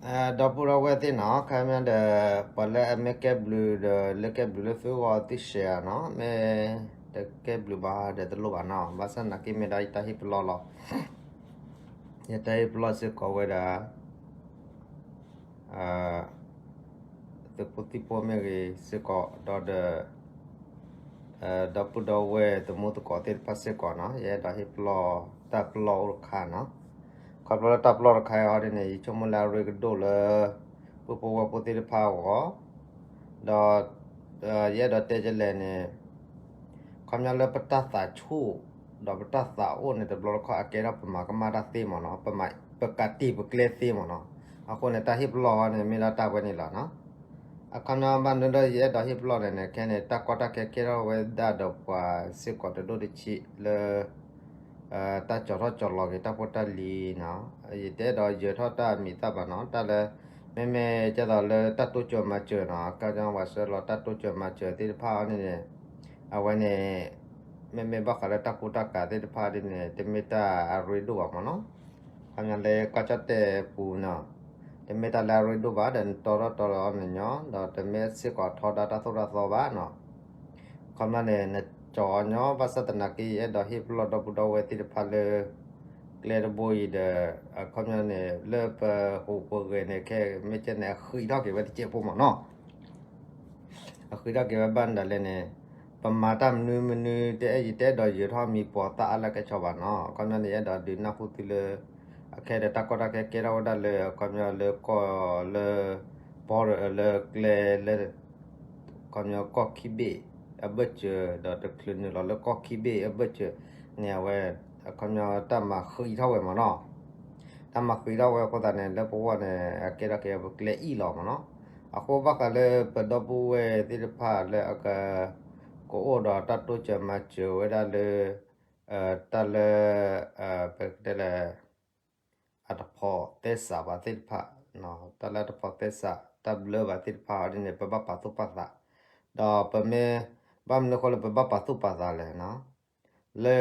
ဒီပုၢ်ဒီဝဲၢ်သ့ၣ်နီၤ, ခါမ့ၢ်ဒီး ပှၤလၢအမ့ၢ်ကဲဘျုးဒီး လၢကဲဘျုးလၢသုဂီၢ်သု share နီၤ, မ့ၢ်တကဲဘျုးဘၣ်ဒီးတလိၣ်ဘၣ်နီၤ, ဘၣ်ဆၣ်သနာ်က့မ့ၢ်ဒၣ်ယတၢ်ဟ့ၣ်ပလီၢ်လီၤ. ယတၢ်ဟ့ၣ်ပလီၢ်စ့ၢ်ကီးဝဲဒၣ် သုးဖိသံၣ်ဖိမ့ၢ်ဂ့ၤစ့ၢ်ကီး ဒီးဒီး ဒီပုၢ်ဒီဝဲၢ်သမူသကိးသ့ၣ်တဖၣ်စ့ၢ်ကီးနီၤ, ယအဲၣ်ဒိးဟ့ၣ်ပလီၢ်တၢ်ပလီၢ်အိၣ်တခါနီၤ. ခီဖျိလၢတၢ်ပလီၢ်တခါအံၤဒ်န့ၣ် ယဆိကမိၣ်လၢအရ့ကဒိၣ်လၢ ပုၢ်ဖိဝဲၢ်ဖိသ့ၣ်တဖၣ်အဂီၢ်, ဒီး ယအဲၣ်ဒိးတဲဒ်လဲၣ်န့ၣ် ခီပညီလၢပတၢ်သးဆူၣ် ဒီးပတၢ်သးအိၣ်န့ၣ် တဘျီတခီၣ်အကဲထီၣ်ပမၤကမၣ်တၢ်သ့မ့ၢ်နီၤ, ပမၤ ပကးတံာ်ပကျဲသ့မ့ၢ်နီၤ. အဃိန့ၣ် တၢ်ဟ့ၣ်ပလီၢ်ဟီန့ၣ် မ့ၢ်ဒၣ်တၢ်ဝဲန့ၣ်လီၤနီၤ. အခီပညီဘၣ်မနုၤဒီးယအဲၣ်ဒိးဟ့ၣ်ပလီၢ်န့ၣ်န့ၣ် ခဲန့ၣ် တၢ်ကီတၢ်ခဲကဲထီၣ်ဝဲဒၣ်ဒီးပှၤစ့ၢ်ကီးတဒိၣ်တဆံးလၢ တၢ်ကၠီၤထီၣ်ကၠီၤလီၤက့ၤတၢ်ဖိတၢ်လံၤနီၤ. ယတအဲၣ်ဒိးယၢၤထီၣ်တၢ်အမံၤသၣ်ဘၣ်နီၤ, တၢ်လၢ မ့မ့ၢ်ကဲသိးလၢတၢ်တိစၢၤမၤစၢၤနီၤ, ကညီဝဲစၢလီၤတၢ်တိစၢၤမၤစၢၤသ့ၣ်တဖၣ်အံၤန့ၣ်န့ၣ် အဝဲန့ၣ် မ့မ့ၢ်ဘၣ်ဃးလၢတၢ်ကူတၢ်ကၤသ့ၣ်တဖၣ်ဒ်န့ၣ် တမ့ၢ်တၢ်အရ့ဒိၣ်ဘၣ်မ့ၢ်နီၤ. ခီပညီလၢကီၢ်ကၠီၣ်တဲၣ်ပူၤနီၤ, တမ့ၢ်တၢ်လၢအရ့ဒိၣ်ဘၣ်ဒီး နတီထီၣ်တီလီၤအီၤနညီ, ဒီးတမ့ၢ်စ့ၢ်ကီးထီဒါတၢ်သိၣ်တၢ်သီဘၣ်နီၤ. ခီပညီန့ၣ် နကၠီၤအီၤညီ ဘၣ်ဆၣ်သနာ်က့ ယအဲၣ်ဒိးဟ့ၣ်ပလီၢ်ဒီပုၢ်ဒီဝဲၢ်သ့ၣ်တဖၣ်လၢ ကျဲတဘိအံၤဒီး အခီပညီန့ၣ် လၢပဟူးပဂဲၤန့ၣ် ခဲမ့ၢ်ကဲန့ၣ် အဃံးထီၣ်က့ၤဝဲတစဲးဖိမ့ၢ်နီၤ. အဃံးထီၣ်က့ၤဝဲဘၣ်နဒၣ်လဲာ်န့ၣ် ပမၤတၢ်မနုၤမနုၤ တအဲၣ်ယတအဲၣ်ဒိးယၢၤထီၣ်မံၤ ပိာ်သၣ်အါလၢကဆီဘၣ်နီၤ. အခီပညီန့ၣ် ယအဲၣ်ဒိးဒုးနၢ်ဟူသုလၢ အခဲဒီးတၢ်ကီတၢ်ခဲကဲထီၣ်ဝဲဒၣ်လၢ အခီပညီလၢကီၢ်လၢ border လၢကျဲလၢ အခီပညီကီၢ်ခံဘ့ၣ်အဘၢၣ်စၢၤ ဒီးတချုးနုာ်လီၤလၢကီၢ်ခံဘ့ၣ်အဘၢၣ်စၢၤန့ၣ် အဝဲ အခီပညီတၢ်မၤဃံးထီၣ်ဝဲမ့ၢ်နီၤ. တၢ်မၤဃံးထီၣ်ဝဲအဃိသတးန့ၣ် လၢပဂီၢ်န့ၣ် အကဲထီၣ်က့ၤပကျဲအံၣ်လီၤမ့ၢ်နီၤ. အဃိဘၣ်ဃးလၢပဒီပုၢ်ဝဲၢ်သ့ၣ်တဖၣ်လၢအက ကအိၣ်ဒီးတၢ်တိစၢၤမၤစၢၤဝဲဒၣ်လၢ တၢ်လၢ ပကတဲလဲၣ် အတဖိးသဲစးဘၣ်သ့ၣ်တဖၣ်, တၢ်လၢအတဖိးသဲစး တၢ်ဘျၢဘၣ်သ့ၣ်တဖၣ်အီၤဒ်န့ၣ် ပဘၣ်ပာ်သူၣ်ပာ်သး, ဒီးပမ့ၢ် ဘၣ်မနုၤအဃိလၢပဘၣ်ပာ်သူၣ်ပာ်သးလဲၣ်နီၤ, လၢ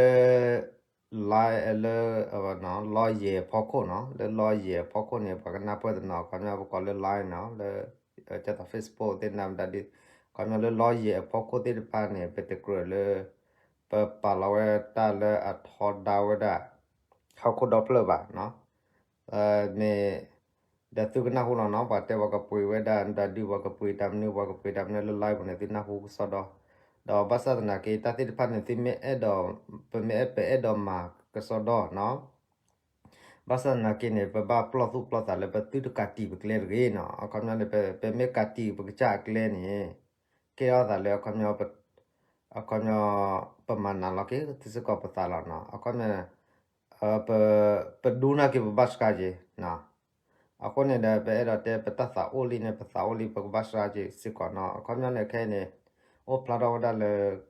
line လၢ lawyer အဖီခိၣ်နီၤ, လၢ lawyer အဖီခိၣ်န့ၣ် ပှၤကနၢ်ပၢၢ်တနီၤ ခီပညီပကိးလၢ line နီၤ, လၢ ကဲသိး Facebook သ့ၣ်နၤမတၤဒ်, ခီပညီလၢ lawyer အဖီခိၣ်သ့ၣ်တဖၣ်န့ၣ် ပတကြၢးလၢ ပပာ်လီၤဝဲတၢ်လၢအထီဒါဝဲဒၣ် ဟီၣ်ခိၣ်ဒီဖျၢၣ်ဘၣ်နီၤ. မ့ၢ် ဒီးသုကနၢ်ဟူလီၤနီၤ, ပှၤတဲပှၤကပှ့ၤဝဲဒၣ် တၢ်ဒုးပှၤကပှ့ၤတၢ်မနုၤ ပှၤကပှ့ၤတၢ်မနုၤလၢ live ပူၤန့ၣ် သုနၢ်ဟူကစီဒီ, ဒီးဘၣ်ဆၣ်သနာ်က့ တၢ်သ့ၣ်တဖၣ်န့ၣ် သုမ့ၢ်အဲၣ်ဒိး ပမ့ၢ်အဲၣ်ပအဲၣ်ဒိးမၤကစီဒီနီၤ, ဘၣ်ဆၣ်သနာ်က့န့ၣ် ပဘၣ်ပလီၢ်သူၣ်ပလီၢ်သးလၢပသုတကးတံာ်ပကျဲတဂ့ၤနီၤ. အခီပညီန့ၣ် ပမ့ၢ်ကးတံာ်ပကစၢ်အကျဲန့ၣ် ကဲထီၣ်သးလၢ အခီပညီ ပမၤနးလီၤက့ၤစ့ၢ်ကီးပသးလီၤနီၤ. အခီပညီ ပ ပဒူနာ်က့ၤပဘၣ်စှၤက့ၤနီၤ. အဃိန့ၣ်ဒီ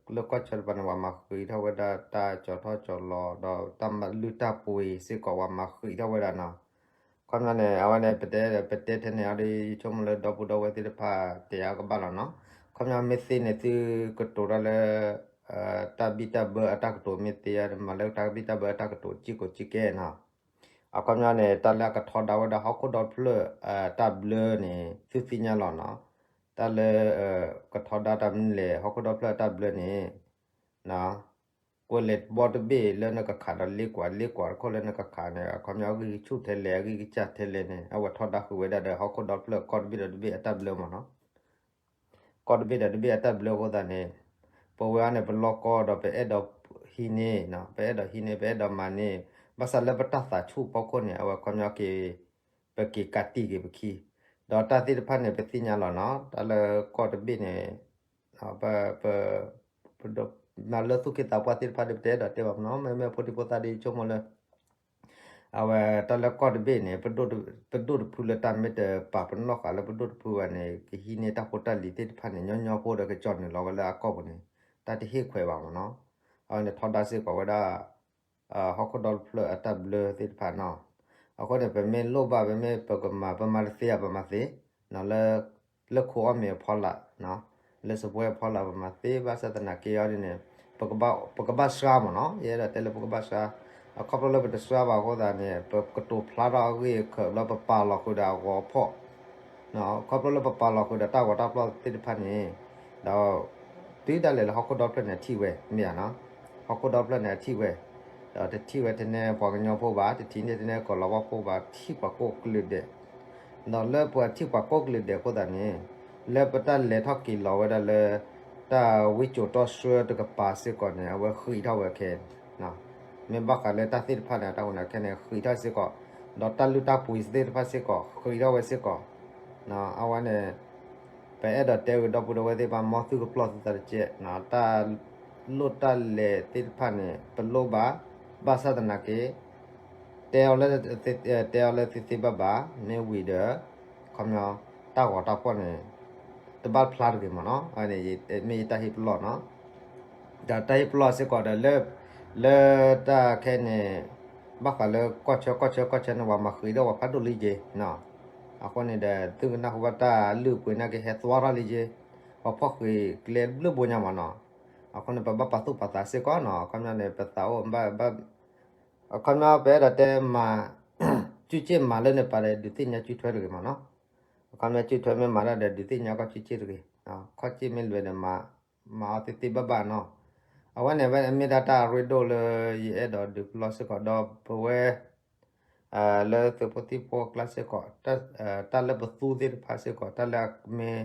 း ပအဲၣ်ဒိးတဲ ပတၢ်သးအိၣ်လံန့ၣ် ပသးအိၣ်လံ ပကဘၣ်စှၤက့ၤစ့ၢ်ကီးနီၤ. အခီပညီန့ၣ် ခဲအံၤန့ၣ် အိၣ်ဖျါထီၣ်ဝဲဒၣ်လၢ လၢကီၢ်ဆၢတပၤန့ၣ် ပှၤမၤဃံးထီၣ်ဝဲဒၣ်တၢ်ကၠီၤထီၣ်ကၠီၤလီၤ ဒီးတၢ်လုၢ်တၢ်ပှ့ၤစ့ၢ်ကီး ပှၤမၤဃံးထီၣ်ဝဲဒၣ်နီၤ. အခီပညီန့ၣ် အဝဲန့ၣ် ပတဲဒီး ပတဲထဲန့ၣ်အီၤဒီး ယဆိကမိၣ်လၢဒီပုၢ်ဒီဝဲၢ်သ့ၣ်တဖၣ် တဲအါကဘၣ်လီၤနီၤ. အခီပညီမ့ၢ်သ့န့ၣ် သုကတိၤတၢ်လၢ တၢ်ဘံၣ်တၢ်ဘၢအတၢ်ကတိၤမ့ၢ်သ့ဧါ, မ့ၢ်လၢတၢ်ဘံၣ်တၢ်ဘၢအတၢ်ကတိၤ စ့ၢ်ကီးစ့ၢ်ကီးနီၤ. အခီပညီန့ၣ် တၢ်လၢအကထီဒါဝဲဒၣ်ဟီၣ်ခိၣ်ဒီဖျၢၣ်အတၢ်ဘျၢန့ၣ် သုသ့ၣ်ညါလီၤနီၤ. တၢ်လၢ ကထီဒါတၢ်မနုၤလဲၣ် ဟီၣ်ခိၣ်ဒီဖျၢၣ်အတၢ်ဘျၢန့ၣ် ကွဲးလဲၣ်ဘီတဘ့ၣ်လၢနကခးဒီးလ့ကွၢ်, လ့ကွၢ်တခိၣ်လၢနကခးန့ၣ် အခီပညီအဂံၢ်ကဆူၣ်ထဲလဲၣ် အဂံၢ်ကစၢ်ထဲလဲၣ်န့ၣ် အဝဲထီဒါဃုာ်ဝဲဒၣ်ဒီးဟီၣ်ခိၣ်ဒီဖျၢၣ်ကီၢ်တဘ့ၣ်ဒီးတဘ့ၣ်အတၢ်ဘျၢမ့ၢ်နီၤ. ကီၢ်တဘ့ၣ်ဒီးတဘ့ၣ်အတၢ်ဘျၢအဃိသတးန့ၣ် ပဝဲအံၤန့ၣ် ပလီၢ်ကီၢ်ဒီးပအဲၣ်ဒိးဟံးန့ၢ်, ပအဲၣ်ဒိးဟံးန့ၢ် ပအဲၣ်ဒိးမၤန့ၢ်, ဘၣ်ဆၣ်လၢပတၢ်သးဆူၣ်ဖီခိၣ်န့ၣ် အဝဲခီပညီက့ၤ ပက့ၤကးတံာ်က့ၤပခံ, ဒီးတၢ်သ့ၣ်တဖၣ်န့ၣ် ပသ့ၣ်ညါလီၤနီၤ. တၢ်လၢကီၢ်တဘ့ၣ်န့ၣ် ပ ပ ပဒိး မၤလၢသူၣ်က့သးပှၢ်သ့ၣ်တဖၣ်ဒီး ပတအဲၣ်ဒိးတဲဘၣ်မ့ၢ်နီၤ. မ့မ့ၢ်ဖိဒံဖိသၣ်ဒီး ယဆိကမိၣ်လၢ အဝဲတၢ်လၢကီၢ်တဘ့ၣ်န့ၣ် ပဒိၣ်တဖုလၢတၢ်မ့ၢ်တပာ်ပနီၣ်ဃာ်လၢပဒိၣ်တဖုဘၣ်န့ၣ် ကဟံးန့ၢ်တၢ်ဖိတၢ်လံၤသ့ၣ်တဖၣ်န့ၣ် ညီညီဖိဒီးကကၠီနုာ်လီၤဝဲလၢအကီၢ်ပူၤန့ၣ် တၢ်တဟ့ၣ်ခွဲးဘၣ်မ့ၢ်နီၤ. အဝဲန့ၣ်ထီဒါစ့ၢ်ကီးဝဲဒၣ် ဟီၣ်ခိၣ်ဒီဖျၢၣ်အတၢ်ဘျၢသ့ၣ်တဖၣ်နီၤ. အဃိန့ၣ် ပမ့ၢ်လိၣ်ဘၣ် ပမ့ၢ်ပကမၤ ပမၤတသ့ဧါ ပမၤသ့ လၢ လၢခိအီၣ်မ့ၤအဖီလာ် လၢစပွဲအဖီလာ် ပမၤသ့ ဘၣ်ဆၣ်သနာ်က့အီၤဒ်န့ၣ် ပကဘၣ်စှၤမ့ၢ်နီၤ. ယအဲၣ်ဒိးတဲလၢပကဘၣ်စှၤ ခီဖျိလၢပတစှၤဘၣ်အဃိသတးန့ၣ် ပကတိၤဖျါထီၣ်အဂ့ၢ်အခၢးလၢပပာ်လီၤဃုာ်ဒီးအဂီၤဖီၣ် ခီဖျိလၢပပာ်လီၤဃုာ်ဒီးတၢ်ဂီၤတၢ်ဖျီၣ်သ့ၣ်တဖၣ်န့ၣ် ဒီး တုၤဒၣ်လဲာ်လၢဟီၣ်ခိၣ်ဒီဖျၢၣ်န့ၣ်အထံၣ်ဝဲ မ့ၢ်ဧါနီၤ, ဟီၣ်ခိၣ်ဒီဖျၢၣ်န့ၣ်အထံၣ်ဝဲ, ဒီးတထံၣ်ဝဲထဲန့ၣ်ပှၤကညီဖိဘၣ်, တထံၣ်န့ၢ်ထဲန့ၣ်ကီၢ်လီၤဝါဖိဘၣ်, ထံၣ်ပှၤကိးကလုာ်ဒဲး, ဒီးလၢပှၤထံၣ်ပှၤကိးကလုာ်ဒဲးအဃိသတးန့ၣ် လၢပတၢ်လဲၤထီၣ်က့ၤလီၤဝဲဒၣ်လၢ တၢ်ဝံစိာ်တီဆှၢတကပၤစ့ၢ်ကီးန့ၣ် အဝဲဃံးထီၣ်ဝဲခဲ မ့ၢ်ဘၣ်ဃးလၢတၢ်သ့ၣ်တဖၣ်န့ၣ် အတၢ်ဟူးန့ၣ်ခဲန့ၣ် ဃံးထီၣ်စ့ၢ်ကီး, ဒီးတၢ်လုၢ်တၢ်ပှ့ၤသ့ၣ်တဖၣ်စ့ၢ်ကီး ဃံးထီၣ်ဝဲစ့ၢ်ကီး, အဝဲန့ၣ် ပအဲၣ်ဒိးတဲဝံၤဒီပုၢ်ဒီဝဲၢ်သ့ၣ်တဖၣ် မ်သုကပျီၢ်သုသးတကဲး, တၢ်လိၣ်တၢ်လဲၤသ့ၣ်တဖၣ်န့ၣ် ပလိၣ်ဘၣ်, ဘၣ်ဆၣ်သနာ်က့ တဲအီၤလၢ တဲအီၤလၢသ့သ့ဘၣ်ဘၣ် မ့ၢ်ဝံၤဒီး ခီပညီ တၢ်ဂီၤတၢ်ဖီၣ်န့ၣ် တဘၣ်ဖျါတဂ့ၤမ့ၢ်နီၤ, မ့ၢ်ယတၢ်ဟ့ၣ်ပလီၢ်နီၤ, ဒီးတၢ်ဟ့ၣ်ပလီၢ်စ့ၢ်ကီးဒီးလၢ လၢတၢ်ခဲန့ၣ် ဘၣ်ဃးလၢကီၢ်ဆၢကီၢ်ဆၢကီၢ်ဆၢန့ၣ် ပှၤမၤဃံးဒီးပှၤဖးဒိၣ်လံက့ၤ, အဃိန့ၣ်ဒီး သုကနၢ်ဟူဘၣ်တၢ်လုၢ်ပှ့ၤနာ်က့ဟဲသွါထီၣ်လံက့ၤ, ပှၤဖီၣ်ဃံးကျဲဘျုးဘိညါမ့ၢ်နီၤ, အဃိန့ၣ် ပဘၣ်ပာ်သူၣ်ပာ်သးစ့ၢ်ကီးနီၤ, အခီပညီန့ၣ် ပသးအိၣ်ဘၣ် အခီပညီပအဲၣ်ဒိးတဲမၤ စုစ့ၣ်မၤလၢန့ၣ်ပာ်ဒီး ဒုးသ့ၣ်ညါစုထွဲတဂ့ၤမ့ၢ်နီၤ, အခီပညီစုထွဲမ့ၢ်မၤတၢ်ဒီး ဒုးသ့ၣ်ညါကီၢ်စုစ့ၣ်တဂ့ၤ, ခီၣ်စ့ၣ်မ့ၢ်လွဲဒီး မၤအီၤသ့သ့ဘၣ်ဘၣ်နီၤ, အဝဲန့ၣ်ဝဲမ့ၢ်ဒၣ်တၢ်ရ့ဒိၣ်လၢ ယအဲၣ်ဒိးဒုးပလီၢ်စ့ၢ်ကီးဒီးပဝဲ လၢသုးဖိသံၣ်ဖိအကျါစ့ၢ်ကီး တၢ်လၢပသူသ့ၣ်တဖၣ်စ့ၢ်ကီး တၢ်လၢအမ့ၢ်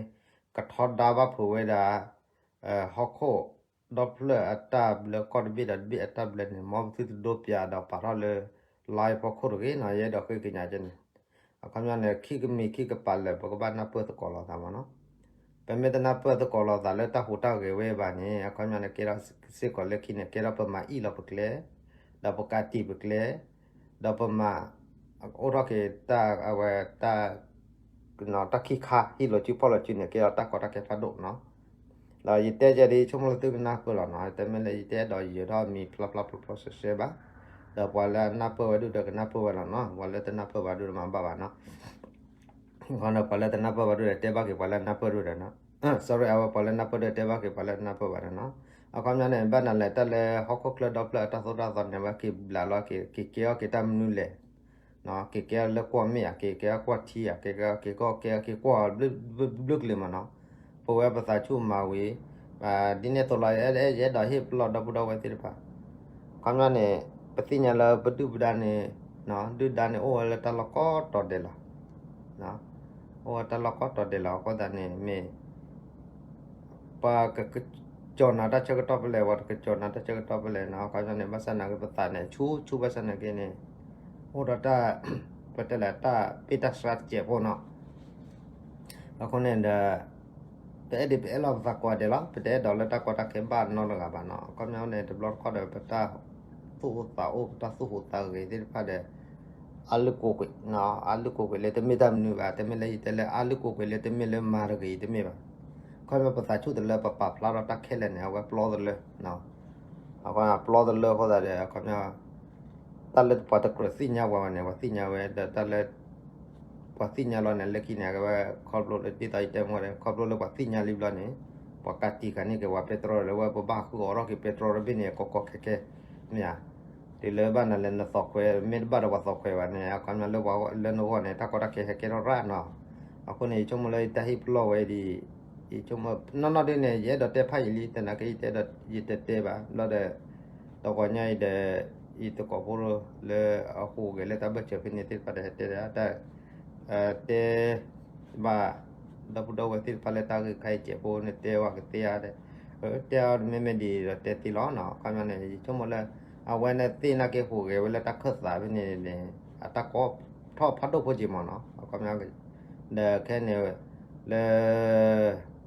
ကထီဒါဘၣ်ဖုးဝဲဒၣ် ဟီၣ်ခိၣ်ဒီဖျၢၣ်အတၢ်ဘျၢ ကီၢ်တဘ့ၣ်ဒီးတဘ့ၣ်အတၢ်ဘျၢန့ၣ် မ်ပသုတဒိပၠးဒီးပာ်ထီၣ်လၢ live ဖီခိၣ်တဂ့ၤနီၤ, ယအဲၣ်ဒိးဃ့ကညးကဲန့ၣ်, အခီပညီန့ၣ် ခံကမံၤခံကပၤလၢာ် ပကဘၣ်နၢ်ပၢၢ်သကိးလိာ်သးမ့ၢ်နီၤ, ပမ့ၢ်တနၢ်ပၢၢ်သကိးလိာ်သးလၢတၢ်ဟူးတၢ်ဂဲၤဝဲဘၣ်န့ၣ် အခီပညီန့ၣ် ကဲထီၣ်စ့ၢ်ကီးလၢခံန့ၣ် ကဲထီၣ်ပမၤအံၣ်လီၤပကျဲ ဒီးပကးတံာ်ပကျဲ ဒီးပမၤ အိၣ်ထီၣ်က့ၤတၢ်အဝဲ တၢ် တၢ်ခံခါ ဟံၣ်လီၤစုဖီၣ်လီၤစုန့ၣ် ကဲထီၣ်တၢ်ကီတၢ်ခဲဖးဒိၣ်နီၤ, ဒီးယတဲကဲဒ်ဆိကမိၣ်လၢသုကနၢ်ပၢၢ်လီၤနီၤ, တမ့ၢ်လၢယတအဲၣ်ဒိးယၢၤထီၣ်မံၤဖျါဖျါဖျါဖျါရှဲရှဲဘၣ်, ဒီးပှၤလၢအနၢ်ပၢၢ်ဝဲဒၣ်ဒီးကနၢ်ပၢၢ်ဝဲလီၤနီၤ, ပှၤလၢတနၢ်ပၢၢ်ဘၣ်ဒၣ်ဒီးမၤဘၣ်ဘၣ်နီၤ ခီန့ၣ် ပှၤလၢတနၢ်ပၢၢ်ဘၣ်ဒၣ်ဒီး တဲဘၣ်က့ၤပှၤလၢနၢ်ပၢၢ်ဒၣ်ဒီးနီၤ, sorry အဝဲပှၤလၢနၢ်ပၢၢ်ဒၣ်တဲဘၣ်က့ၤပှၤလၢတနၢ်ပၢၢ်ဘၣ်ဒီးနီၤ, အခီပညီန့ၣ် ဘၣ်နၤလဲၣ် တၢ်လၢဟီၣ်ခိၣ်ချၢဒီဖျၢၣ်အတၢ်သိၣ်တၢ်သီန့ၣ် ဝဲက့ၤဘျးလီၤ က့ၤကဲအီၣ်က့ၤတၢ်မနုၤလဲၣ် က့ၤကဲအီၣ်လၢကွီၢ်မ့ၢ်ဧါ က့ၤကဲအီၣ်ကွီၢ်ထံဧါ က့ၤကဲအီၣ်က့ၤကွီၢ်က့ၤကွီၢ်ဘျုးကလုာ်မ့ၢ်နီၤ, ပဝဲပသးဆူၣ်မၤဝံၤ ဒ်န့ၣ်အသိးလီၤ ယအဲၣ်ဒိးဟ့ၣ်ပလီၢ်ဒီပုၢ်ဒီဝဲၢ်သ့ၣ်တဖၣ်, ခီပညီန့ၣ် ပသ့ၣ်ညါလၢပဒုၣ်ပဒါန့ၣ် ဒုၣ်ဒါန့ၣ်အိၣ်ဝဲလၢတၢ်လီၢ်ကိးတီၤဒဲးလီၤ, အိၣ်ဝဲတၢ်လီၢ်ကိးတီၤဒဲးလီၤ အဃိသတးန့ၣ်မ့ၢ် ပှၤကကစီၤနၤတၢ်ဆၢကတီၢ်ဖဲလဲၣ် ပှၤတကစီၤနၤတၢ်ဆၢကတီၢ်ဖဲလဲၣ်နီၤ, ခီပညီန့ၣ် ဘၣ်ဆၣ်နာ်က့ပသးန့ၣ် ဆူၣ်ဆူၣ်ဘၣ်ဆၣ်နာ်က့န့ၣ် အိၣ်ဒီးတၢ် ပတဲလဲၣ် တၢ်ပ့ၢ်တၢ်ဆှါတစဲးဖိနီၤ, အဃိန့ၣ်ဒီး ပအဲၣ်ဒိးပအဲၣ်လီၤပသးကိးဂၤဒဲးလီၤ, ပတအဲၣ်ဒိးလၢတၢ်ကီတၢ်ခဲဘၣ်နီတဂၤဘၣ်နီၤ, အခီပညီန့ၣ် တဘျီတခီၣ်ဒီး ပတၢ်သူၣ်အိၣ်သးအိၣ် ပတၢ်သူၣ်ဟူးသးဂဲၤသ့ၣ်တဖၣ်ဒီး အါလုၢ်ကိးကွံာ် အါလုၢ်ကိးကွံာ်လၢတမ့ၢ်တၢ်မနုၤဘၣ်, တမ့ၢ်လၢယတဲလၢအါလုၢ်ကိးကွံာ်လၢတမ့ၢ်လၢမၤတဂ့ၤတမ့ၢ်ဘၣ်, ခီပညီပသးဆူၣ်တလၢပပာ်ဖျါထီၣ်တၢ်ခဲလၢာ်န့ၣ် အဝဲပျီတလၢ အပျီတလၢအဃိသတးဒီး အခီပညီ တၢ်လၢပှၤတကြၢးသ့ၣ်ညါပှၤဘၣ်န့ၣ် ပှၤသ့ၣ်ညါဝဲဒီးတၢ်လၢ ပှၤသ့ၣ်ညါလီၤန့ၣ် လၢခံန့ၣ် အကဝဲ ခီဖျိလၢဒ်သိးယတဲမ့ၢ်ဒီး ခီဖျိလၢပှၤသ့ၣ်ညါလံဘျီန့ၣ် ပှၤကးတံာ်ကန့ၢ်က့ၤပှၤပဲတြီလၢဝဲ ပဘၣ်ဃုအီၣ်ထီၣ်က့ၤပဲတြီတဘ့ၣ်န့ၣ် ကီကီခဲခဲ မ့ၢ်ဧါ, တုၤလၢဘၣ်နၤလဲၣ်နသီၣ်ခွဲး မ့ၢ်တဘၣ်ဒီးပှၤသီၣ်ခွဲးဘၣ်န့ၣ် အခီပညီလၢပှၤလၢနဂီၢ်န့ၣ် တၢ်ကီတၢ်ခဲဟဲကဲထီၣ်ရၣ်နီၤ, အဃိန့ၣ် ယဆိကမိၣ်လၢယတၢ်ဟ့ၣ်ပလီၢ်ဝဲဒ် ယဆိကမိၣ် နီၢ်နီၢ်ဒ်န့ၣ် ယအဲၣ်ဒိးတဲဖးယံာ်လံ သနာ်က့ယတဲဒီး ယတတဲဘၣ် ဘျီဒီး တဂီၤညါအံၤဒီး ယသကိးဖိလၢအဟူးဂဲၤလၢတၢ်ဘၢၣ်စၢၤဖဲန့ၣ်သ့ၣ်တဖၣ်ဒီး ဟဲတဲဒီးတၢ် တဲဘၣ် ဒီပုၢ်ဒီဝဲၢ်သ့ၣ်တဖၣ်လၢတၢ်ဂ့ၢ်ခါအံၤစဲးဖိန့ၣ် တဲဝဲကသ့ဧါဒီး တဲအီၤမ့မ့ၢ်ဒ်ဒီးတဲသ့လီၤနီၤ, အခီပညီန့ၣ် ယဆိကမိၣ်လၢ အဝဲန့ၣ်သ့ၣ်နာ်က့ဟူးဂဲၤဝဲလၢတၢ်ခၢၣ်သးဖဲန့ၣ်န့ၣ် အတၢ်ကီထီၣ်ဖးဒိၣ်ဖိက့ၤမ့ၢ်နီၤ, အခီပညီ ဒီးခဲန့ၣ် လၢ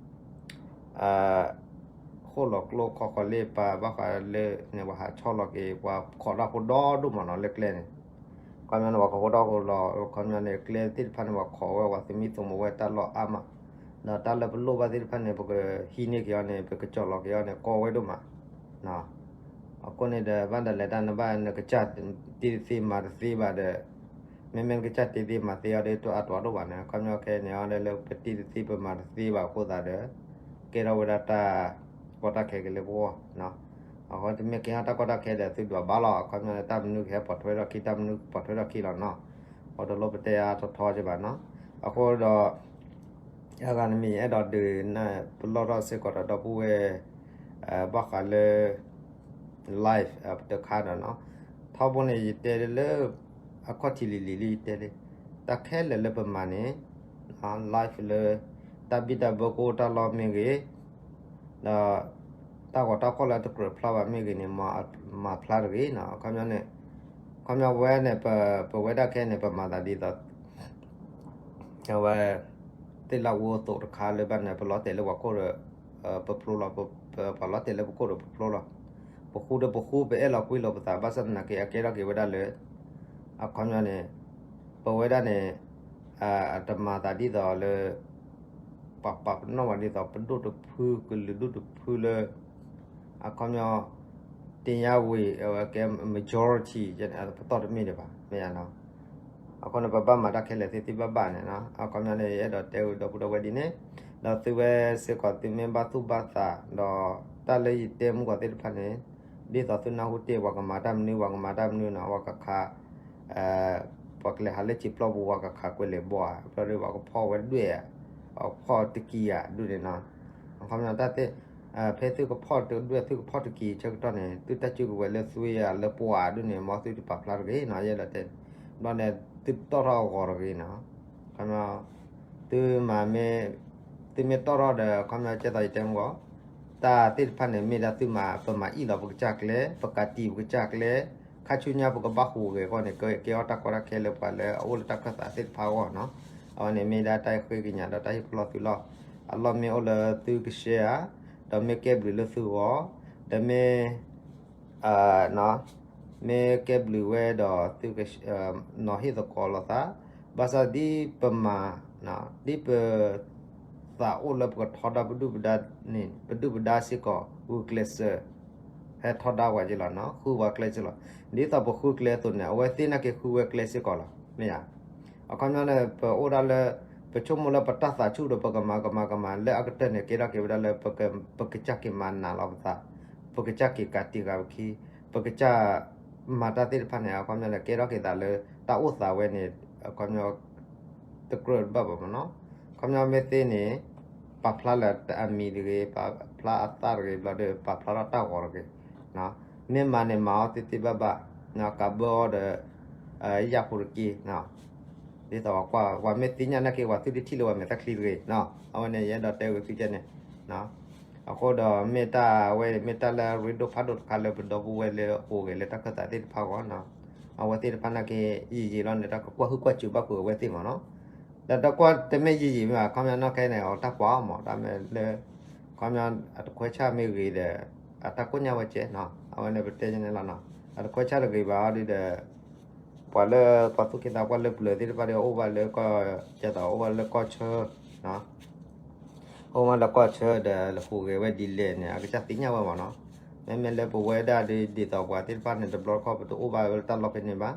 ဃိၣ်လီၤကျိခီဃီၤလ့ပာ်ဘၣ်ဃးလၢန့ၣ် ပှၤဟးဆီလီၤက့ၤ ပှၤခိးတၢ်ဖိဒီဒိၣ်မ့ၢ်နီၤ လၢကျဲန့ၣ်, ခီပညီန့ၣ် ပှၤခိးဖိဒီဖိလီၤ ခီပညီန့ၣ် ကျဲသ့ၣ်တဖၣ်န့ၣ် ပှၤခိးဝဲ ပှၤသမံသမိးဝဲတၢ်လီၢ်အါမး, ဒီးတၢ်လၢပလိၣ်ဘၣ်သ့ၣ်တဖၣ်န့ၣ် ပကဟံးန့ၢ်က့ၤအီၤန့ၣ် ပကစီၣ်လီၤက့ၤအီၤန့ၣ် ကီဝဲဒိၣ်မး အဃိန့ၣ်ဒီး ဘၣ်ဒၣ်လဲာ်တၢ်နဘၣ်နကစၢ်တ့တသ့မၤတသ့ဘၣ်ဒီး မ့မ့ၢ်နကစၢ်တ့သ့မၤသ့အီၤဒီးတအါတီးဒိၣ်ဘၣ်န့ၣ် ခီပညီခဲန့ၣ်အီၤဒီးလၢပတ့တသ့ပမၤတသ့ဘၣ်အဃိသတးဒီး ကဲထီၣ်ဝဲဒၣ်တၢ်ကီတၢ်ခဲကလဲၤပဂီၢ်, အဃိတမ့ၢ်ကဲထီၣ်တၢ်ကီတၢ်ခဲဒီး သုဒွးဘၣ်လီၤ. အခီပညီန့ၣ် တၢ်မနုၤကဟဲပိာ်ထွဲထီၣ်ခံ တၢ်မနုၤပိာ်ထွဲထီၣ်ခံလီၤနီၤ. အဃိတလိၣ်ပတဲအါထီထီက့ဘၣ်နီၤ. အဃိဒီး အဂၤတမံၤ ယအဲၣ်ဒိးဒုးနၢ်ပလီၢ်ထီၣ်စ့ၢ်ကီးဒီး ဒီပုၢ်ဝဲၢ် ဘၣ်ဃးလၢ live တခါဒီးနီၤ. ထီဘိန့ၣ် ယတဲလၢ အခီၣ်ထံးလံၤလံၤလၢယတဲလံ, တၢ်ခဲလၢာ်လၢပမၤန့ၣ် live လၢ တၢ်ဘံၣ်တၢ်ဘၢကအိၣ်တၢ်လီၢ်မ့ၢ်ဂ့ၤ, ဒီး တၢ်ဂီၤတၢ်ဖီၣ်လၢတကြၢးဖျါဘၣ်မ့ၢ်ဂ့ၤန့ၣ် မၤဖျါတဂ့ၤနီၤ. အခီပညီန့ၣ် အခီပညီဝဲန့ၣ် ပဝဲဒၣ်ခဲအံၤန့ၣ် ပမၤသးဒ်သိး အဝဲ သ့ၣ်လၣ်ဝိသိးတခါလၢဘၣ်န့ၣ် ပလီၤတဲာ်လၢပှၤခိၣ်ဒီး ပဖျိလီၤ, ပလီၤတဲာ်လၢပခိၣ်ဒီးပဖျိလီၤ. ပဃူဒီးပဃူ ပအဲၣ်လီၤကွံလိာ်ပသး ဘၣ်ဆၣ်သနာ်က့ အကဲထီၣ်က့ၤဝဲဒၣ်လၢ အခီပညီန့ၣ် ပဝဲဒၣ်န့ၣ် အတမၤသးဒ်သိးလၢ ပှၤပာ်ပနီၣ်ဝဲဒ်သိး ပဒိၣ်တဖု ကလုာ်ဒူၣ်တဖုလၢ အခီပညီ တ့ၢ်ညါဝံၤ အဝဲကဲ majority ပတီၢ်တမ့ၢ်ဒံးဘၣ် မ့ၢ်ဧါနီၤ. အဃိန့ၣ် ပဘၣ်မၤတၢ်ခဲလၢာ်သ့သ့ဘၣ်ဘၣ်န့ၣ်နီၤ. အခီပညီန့ၣ် ယအဲၣ်ဒိးတဲဝဲဒီပုၢ်ဒီဝဲၢ်ဒ်န့ၣ်, ဒီးသုဝဲစ့ၢ်ကီး သုမ့ၢ်ဘၣ်သူၣ်ဘၣ်သး ဒီးတၢ်လၢယတဲမုၢ်ဂီၤသ့ၣ်တဖၣ်န့ၣ် ဒ်သိးသုနၢ်ဟူတ့ၢ် ပှၤကမၤတၢ်မနုၤ ပှၤကမၤတၢ်မနုၤနီၤ ပှၤကခး ပှၤကလဲၤဟးလၢစံာ်ပျီပူၤ ပှၤကခးကွဲးလံာ်ဘီဧါ, ဘျီဒီးပှၤကဖီၣ်ဝဲဒွဲၣ်ဧါ, ပှၤကဖီၣ်တကံၤဧါ ဒ်န့ၣ်နီၤ. အခီပညီတၢ်သ့ၣ် ဖဲသုကဖီၣ်တဒွဲၣ် သုကဖီၣ်တကံၤဆၢကတီၢ်န့ၣ် သုတၢ်စုကဝဲၤလၢသွံဧါ လၢပှၤဧါ ဒ်န့ၣ် မ်သုတပာ်ဖျါတဂ့ၤနီၤ. ယအဲၣ်ဒိးတဲ ဘျီန့ၣ် သုတီၣ်ထီၣ်အဂီၤတဂ့ၤနီၤ. ခီပညီ သုမၤမ့ၢ် သုမ့ၢ်တီၣ်ထီၣ်ဒီး ခီပညီကဲသိးယတဲမုၢ်ဂီၤ တၢ်သ့ၣ်တဖၣ်န့ၣ် မ့ၢ်ဒၣ်သုမၤ ပမၤအံၣ်လီၤပကစၢ်ကျဲ, ပကးတံာ်ပကစၢ်ကျဲ, ခါဆူညါပကဘၣ်ဟူးဂဲၤအဂီၢ်န့ၣ် ကကဲထီၣ်တၢ်ကီတၢ်ခဲလၢပှၤလၢအအိၣ်လၢတၢ်ခၢၣ်သးသ့ၣ်တဖၣ်အဂီၢ်နီၤ. အဝဲန့ၣ်မ့ၢ်ဒၣ်တၢ်ဃ့ကညးဒီးတၢ်ဟ့ၣ်ပလီၢ်သုလီၤ. အလီၢ်မ့ၢ်အိၣ်လၢသုကရှဲဧါ, ဒီးမ့ၢ်ကဲဘျုးလၢသုဂီၢ်, ဒီးမ့ၢ် မ့ၢ်ကဲဘျုးဝဲဒီး သုက နီၤဟ့ၣ်သကိးလိာ်သး, ဘၣ်ဆၣ်ဒ်ပမၤ ဒ်ပ သးအိၣ်လၢပကထီဒါပဒုၣ်ပဒါန့ၣ် ပဒုၣ်ပဒါစ့ၢ်ကီး ဂုာ်ကျဲးစၢး ဟဲထီဒါပှၤက့လီၤနီၤ, ဃုပှၤကျဲစ့ၢ်ကီးလီၤ. ဒ်သိးပဃုကျဲအသိးန့ၣ် အဝဲသ့ၣ်နာ်က့ဃုဝဲကျဲစ့ၢ်ကီးလီၤ, မ့ၢ်ဧါ. အခီပညီန့ၣ် ပအိၣ်ဒၣ်လၢ ပဆိကမိၣ်လၢပတၢ်သးဆူၣ်ဒီးပကမၤကမၤကမၤ လၢအကတၢၢ်န့ၣ် ကဲထီၣ်က့ၤဝဲဒၣ်လၢ ပကစၢ်က့ၤမၤနးလီၤပသး, ပကစၢ်က့ၤကးတံာ်ဃာ်ပခံ, ပကစၢ်မၤတၢ်သ့ၣ်တဖၣ်န့ၣ် အခီပညီန့ၣ် ကဲထီၣ်က့ၤသးလၢ တၢ်အိၣ်သးဝဲန့ၣ် အခီပညီ တကြၢးဘၣ်ဘၣ်မ့ၢ်နီၤ. အခီပညီမ့ၢ်သ့န့ၣ် ပာ်ဖျါလၢအမံၤတဂ့ၤ, ပာ်ဖျါအသၣ်တဂ့ၤ, ဘျီဒီးပာ်ဖျါထီၣ်တၢ်ဂီၤတဂ့ၤ, မ့ၢ်မၤန့ၣ်မၤအီၤသ့သ့ဘၣ်ဘၣ်, ကးဘၢအီၤဒီး ယၢ်ဖိတက့ၢ် ဒ်သိးပှၤကွၢ် ပှၤမ့ၢ်သ့ၣ်ညါနာ်က့ ပှၤသုတထံၣ်လၢပှၤမဲာ်သၣ်ချံတဂ့ၤနီၤ. အဝဲန့ၣ် ယအဲၣ်ဒိးတဲဝဲသုကဲန့ၣ်, အဃိဒီးမ့ၢ်တၢ်ဝဲ မ့ၢ်တၢ်လၢအရ့ဒိၣ်ဖးဒိၣ်တခါလၢပဒီပုၢ်ဝဲၢ်လၢဟူးဂဲၤလၢတၢ်ခၢၣ်သးသ့ၣ်တဖၣ်အဂီၢ်နီၤ. အဝဲသ့ၣ်တဖၣ်နာ်က့ ယံာ်ယံာ်လီၤန့ၣ် တၢ်ကကွၢ်ဟုၣ်ကွၢ်စူၤဘၣ်ဃုာ်အဝဲသ့ၣ်မ့ၢ်နီၤ. ဒီးတၢ်ကွၢ်တမ့ၢ်ယံာ်ယံာ်မ့ၢ် ခီပညီနီၢ်ခဲအံၤန့ၣ် အတၢ်ကွၢ်အီၤမ့ၢ် တၢ်မ့ၢ်လၢ ခီပညီ အတခွဲးဆၣ်မ့ၢ်ဂ့ၤဒီး အတၢ်ကိၢ်ညါဝဲကဲနီၤ. အဝဲန့ၣ်ပတဲန့ၣ်လီၤနီၤ. အတခွဲးဆၣ်တဂ့ၤဘၣ်အီၤဒ်ဒီး ပှၤလၢပှၤသူၣ်က့သးပှၢ်လၢပျၢၤသ့ၣ်တဖၣ်ဒီး အိၣ်ဘၣ်လၢကီၢ် ကဲသိးအိၣ်ဘၣ်လၢကီၢ်ဆၢ အိၣ်ဘၣ်လၢကီၢ်ဆၢဒီး ဟူးဂဲၤဝဲဒ်လဲၣ်န့ၣ် အကစၢ်သ့ၣ်ညါဝဲမ့ၢ်နီၤ. မ့မ့ၢ်လၢပဝဲဒၣ်ဒ် ဒ်သိးပှၤသ့ၣ်တဖၣ်န့ၣ် တဘျီတခီၣ်ပတအိၣ်ဘၣ်ဝဲလၢတၢ်လီၢ်ဖဲန့ၣ်ဘၣ်.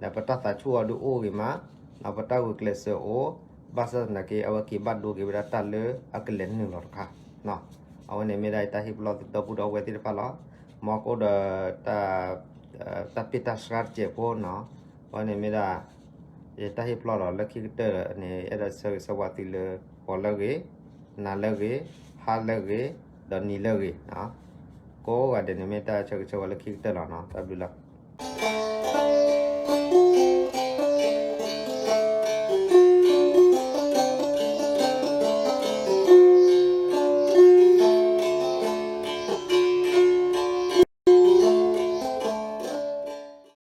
ဒီးပတၢ်သးဆူၣ်အီၤဒုးအိၣ်ဂ့ၤမး, ဒီးပတၢ်ဂုာ်ကျဲးစၢးအိၣ်, ဘၣ်ဆၣ်သနာ်က့ အဝဲက့ၤဘၣ်ဒိက့ၤဝဲဒၣ်တၢ်လၢအကလဲၤနုာ်လီၤတခါ. အဝဲန့ၣ်မ့ၢ်ဒၣ်ယတၢ်ဟ့ၣ်ပလီၢ်ဒီပုၢ်ဒီဝဲၢ်သ့ၣ်တဖၣ်လီၤ. မ်ကအိၣ်ဒီး တၢ်ပ့ၢ်တၢ်ဆှါတစဲးဖိနီၤ. အဝဲန့ၣ်မ့ၢ်ဒၣ် ယတၢ်ဟ့ၣ်ပလီၢ်ဒီးလၢခံကတၢၢ်န့ၣ် အဲၣ်ဒိးဆၢဂ့ၤဆၢဝါသုလၢ ဂီၤလၢအဂ့ၤ, နၤလၢအဂ့ၤ, ဟါလၢအဂ့ၤ, ဒီးနံၤလၢအဂ့ၤ. ကိးဂၤဒဲးန့ၣ်မ့ၢ်တၢ်ဆၢဂ့ၤဆၢဝါလၢခံကတၢၢ်လီၤနီၤ. တၢ်ဘျုးလီၤ.